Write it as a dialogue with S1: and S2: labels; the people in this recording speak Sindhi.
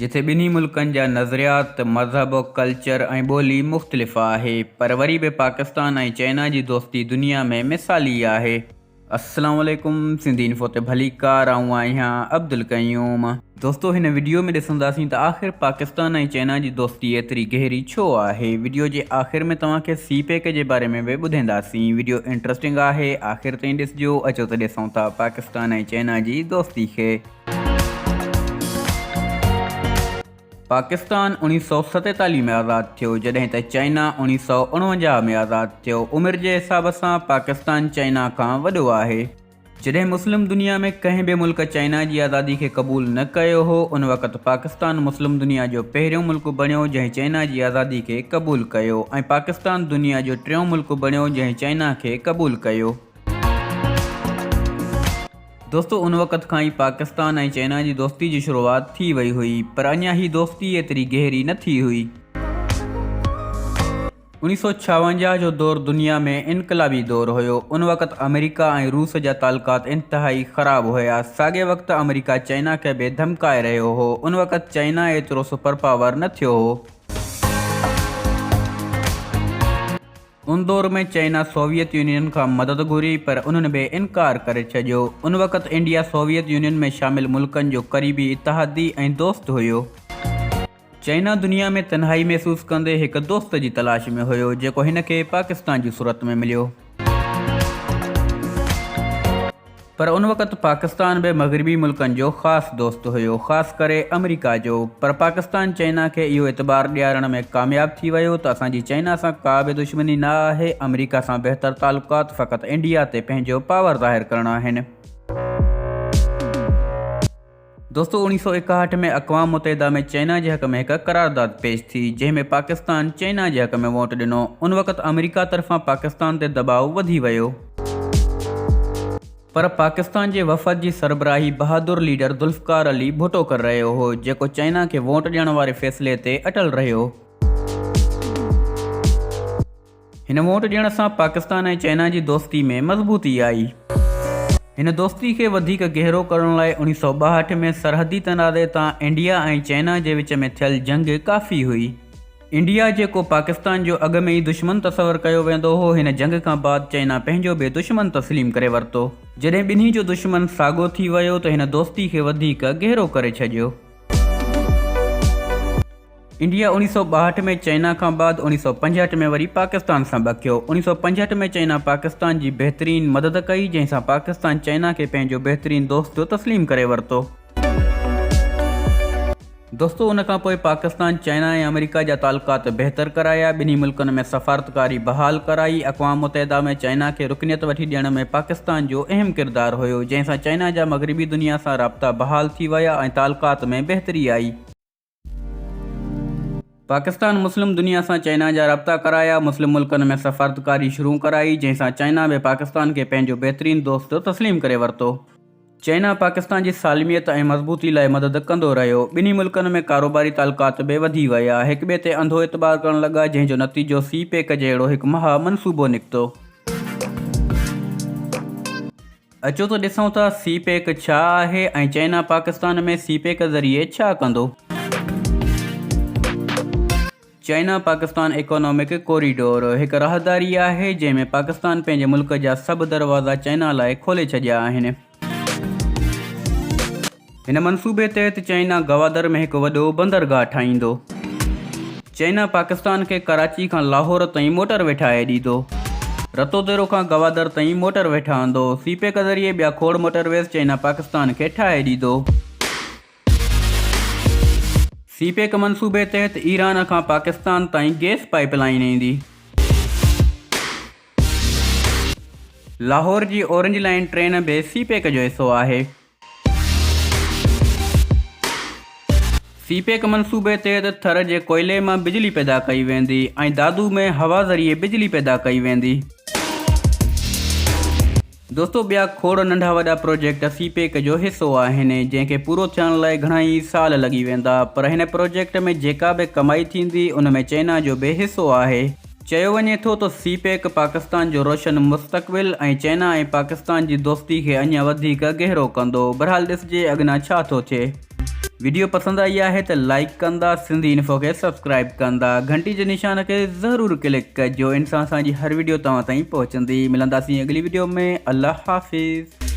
S1: جتي ٻنهي ملڪن جا نظريات، مذهب، ڪلچر ۽ ٻولي مختلف آهي پر وري به پاڪستان ۽ چائنا جي دوستي دنيا ۾ مثالي آهي. السلام عليڪم سنڌي انفو تي ڀليڪار آئون آهيان عبدالقيوم. دوستو هن وڊيو ۾ ڏسنداسين ته آخر پاڪستان ۽ چائنا جي دوستي ايتري گهري ڇو آهي وڊيو جي آخر ۾ توهان کي سي پيڪ جي باري ۾ به ٻڌائينداسين وڊيو انٽرسٽنگ آهي آخر تائين ڏسجو اچو ته ڏسون ٿا پاڪستان ۽ چائنا جي دوستي کي. پاڪستان اوڻيھ سئو ستيتاليھ ۾ آزاد ٿيو، جڏهن ته چائنا اوڻيھ سئو اڻونجاھ ۾ آزاد ٿيو. عمر جي حساب سان پاڪستان چائنا کان وڏو آهي. جڏهن مسلم دنيا ۾ ڪنهن به ملڪ چائنا جي آزادي کي قبول نه ڪيو هو، ان وقت پاڪستان مسلم دنيا جو پهريون ملڪ بڻيو جنهن چائنا جي آزادي کي قبول ڪيو ۽ پاڪستان دنيا جو ٽيون ملڪ بڻيو جنهن چائنا کي قبول ڪيو. دوستو ان وقت کان ئي پاڪستان ۽ چائنا جي دوستي جي شروعات ٿي وئي هئي پر اڃا هي دوستي ايتري گهري نه ٿي هئي. اوڻيھ سئو ڇاونجاھ جو دور دنيا ۾ انقلابي دور هيو. ان وقت آمريڪا ۽ روس جا تعلقات انتهائي خراب هيا. ساڳئي وقت آمريڪا چائنا کي به ڌمڪائي رهيو هو. ان وقت چائنا ايترو سپر پاور نه ٿيو هو. ان دور ۾ چائنا سوويت يونين کان مدد گهري پر انهن به انڪار ڪري ڇڏيو. ان وقت انڊيا سوويت يونين ۾ شامل ملڪن جو قريبي اتحادي ۽ دوست هيو. چائنا دنيا ۾ تنهائي محسوس ڪندي هڪ دوست جي تلاش ۾ هيو جيڪو هن کي پاڪستان جي صورت ۾ مليو. پر ان وقت پاڪستان به مغربي ملڪن جو خاص دوست هيو، خاص ڪري آمريڪا جو، پر پاڪستان چائنا کي اهو اعتبار ڏيارڻ ۾ ڪامياب ٿي ويو ته اسان جي چائنا سان ڪا به دشمني نه آهي، آمريڪا سان بهتر تعلقات فقط انڊيا تي پنهنجو پاور ظاهر ڪرڻ آهن. دوستو اوڻيھ سئو ايڪاهٺ ۾ اقوام متحده ۾ چائنا جي حق ۾ هڪ قرارداد پيش ٿي، جنهن ۾ پاڪستان چائنا جي حق ۾ ووٽ ڏنو، ان وقت آمريڪا طرفان پاڪستان تي دٻاء وڌي ويو. پر پاڪستان جي وفد جي سربراهي بهادر ليڊر ذوالفقار علي ڀٽو ڪري رهيو هو، جيڪو چائنا کي ووٽ ڏيڻ واري فيصلي تي اٽل رهيو. هن ووٽ ڏيڻ سان پاڪستان ۽ چائنا جي دوستي ۾ مضبوطي آئي. هن دوستي کي وڌيڪ گهرو ڪرڻ لاء اوڻيھ سئو ٻاهٺ ۾ سرحدي تنازعي تان انڊيا ۽ چائنا جي وچ ۾ ٿيل جنگ ڪافي هئي. انڊيا جيڪو پاڪستان جو اڳ ۾ ئي دشمن تصور ڪيو ويندو هو، هن جنگ کان بعد چائنا پنهنجو به دشمن تسليم ڪري ورتو. جڏهن ٻنهي جو دشمن ساڳو ٿي ويو ته هن دوستي کي وڌيڪ گهرو ڪري ڇڏيو. انڊيا اوڻيھ سئو ٻاهٺ ۾ چائنا کان بعد اوڻيھ سئو پنجهٺ ۾ وري پاڪستان سان ٻکيو. اوڻيھ سئو پنجهٺ ۾ چائنا پاڪستان جي بهترين مدد ڪئي، جنهن سان پاڪستان چائنا کي پنهنجو بهترين دوست تسليم ڪري ورتو. دوستو ان کان پوء پاڪستان چائنا ۽ آمريڪا جا تعلقات بهتر ڪرايا، ٻنهي ملڪن ۾ سفارتڪاري بحال ڪرائي، اقوام متحده ۾ چائنا کي رڪنيت وٺي ڏيڻ ۾ پاڪستان جو اهم ڪردار هيو، جنهن سان چائنا جا مغربي دنيا سان رابطا بحال ٿي ويا ۽ تعلقات ۾ بهتري آئي. پاڪستان مسلم دنيا سان چائنا جا رابطا ڪرايا، مسلم ملڪن ۾ سفارتڪاري شروع ڪرائي، جنهن سان چائنا به پاڪستان کي پنهنجو بهترين دوست تسليم ڪري ورتو. چائنا پاڪستان جي سالميت ۽ مضبوطي لاء مدد ڪندو رهيو. ٻنهي ملڪن ۾ ڪاروباري تعلقات به وڌي ويا. هڪ ٻئي تي انڌو اعتبار ڪرڻ لڳا، جنهن جو نتيجو سي پيڪ جهڙو هڪ مها منصوبو نڪتو. اچو ته ڏسون ٿا سي پيڪ ڇا آهي ۽ چائنا پاڪستان ۾ سي پيڪ ذريعي ڇا ڪندو. چائنا پاڪستان اڪانامڪ ڪوريڊور هڪ راهداري آهي جنهن ۾ پاڪستان پنهنجي ملڪ جا سڀ دروازا چائنا لاء کولي ڇڏيا آهن. هن منصوبي تحت چائنا گوادر ۾ هڪ وڏو بندرگاهه ٺاهيندو. چائنا پاڪستان کي ڪراچي کان لاهور تائين موٽر وي ٺاهي ڏيندو. رتوديرو کان گوادر تائين موٽر وي ٺهندو. سي پيڪ ذريعي ٻيا کوڙ موٽر ويز چائنا پاڪستان کي ٺاهي ڏيندو. سي پيڪ منصوبي تحت ايران کان پاڪستان تائين گئس پائپ لائين ايندي. لاهور جي اورنج لائين ٽرين به سي پيڪ جو حصو آهي. سي پيڪ منصوبي تحت ٿر جي ڪوئلي مان بجلي پيدا ڪئي ويندي ۽ دادو ۾ هوا ذريعي بجلي پيدا ڪئي ويندي. دوستو ٻيا کوڙ ننڍا وڏا پروجيڪٽ سي پيڪ جو حصو آهن جنهن کي پورو ٿيڻ لاء گهڻا ئي سال لڳي ويندا پر هن پروجيڪٽ ۾ جيڪا به ڪمائي ٿيندي ان ۾ چئنا جو به حصو آهي. چيو وڃي ٿو ته سي پيڪ پاڪستان جو روشن مستقبل ۽ چئنا ۽ پاڪستان جي دوستي کي اڃا وڌيڪ گهرو ڪندو. بھرحال ڏسجي اڳنا ڇا ٿو ٿئي. وڊيو پسند آئي آهي ته لائيڪ ڪندا سنڌي انفو کي سبسڪرائيب ڪندا گهنٽي جي نشان کي ضرور ڪلڪ ڪجو ان سان اسان جي هر وڊيو توهان تائين پهچندي ملنداسين اڳلي وڊيو ۾ الله حافظ.